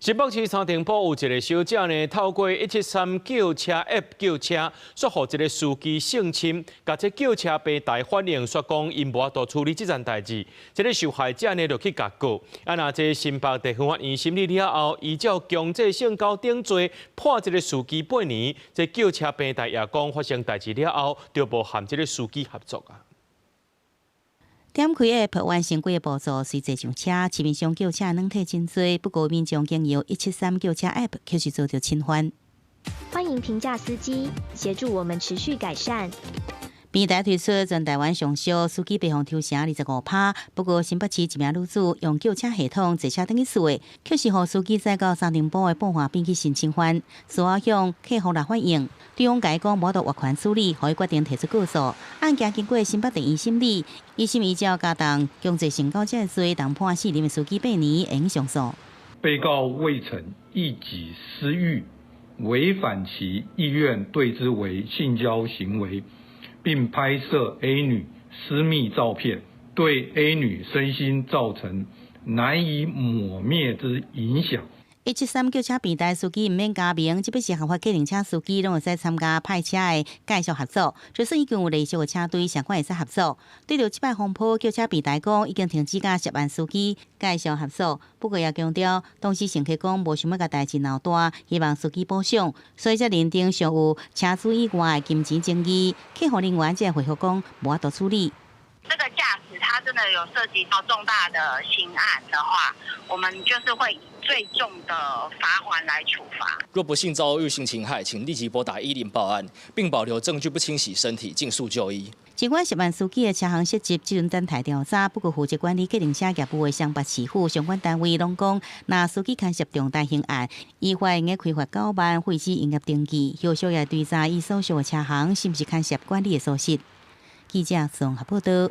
新北市三重埔有一個小姐呢，透過173叫車 App 叫車，煞予一個司機性侵，共這叫車平台反映說講𪜶無法度處理這件代誌，這个受害者呢就去共告。啊，若這新北地方法院審理了後，依照強制性交等罪判這个司機8年。這叫車平台也講發生代誌了後，就無和這个司機合作啊。點開 App 完成幾个步驟，隨坐上車，市面上叫車軟體真濟，不過民眾經由173叫車 App 卻是遭著侵犯。歡迎評價司機，協助我們持續改善。平台推出全台灣上俗，司機被予抽成25%。不過新北市一名女子用叫車系統坐車轉去厝的，卻是予司機載到三重埔的埔岸變去性侵犯，事後向客戶來反映，對方共伊講無法度越權處理，予伊決定提出告訴。案件經過新北地院審理，一審依照加重強制性交這个罪，重判4名司機8年，會用上訴。被告未逞一己私欲，違反其意願對之為性交行為，並拍攝 A 女私密照片，對 A 女身心造成難以抹滅之影響。173叫車平台司機毋免加盟，這筆是合法計程車司機攏會使參加派車的繼續合作。就算已經有連續的車隊，相關會使合作。對著這擺風波，叫車平台講已經停止佮涉案司機繼續合作。不過也強調，當時乘客講無想欲共代誌鬧大，希望司機補償，所以才認定尚有車資以外的金錢爭議。客服人員才回覆講無法度處理。這個駕駛他真的有涉及到重大的刑案的話，我們就是會以最重的罰鍰來處罰。若不幸遭遇性侵害，請立即撥打110報案，並保留證據不清洗身體，盡速就醫。儘管涉案司機的車行設置這陣等待調查，不過負責管理計程車業務的雙北市府相關單位攏講，若司機牽涉重大刑案，依法應該開罰9萬，廢止營業登記，後續也追查伊所屬的車行是毋是牽涉管理的疏失。記者綜合報道。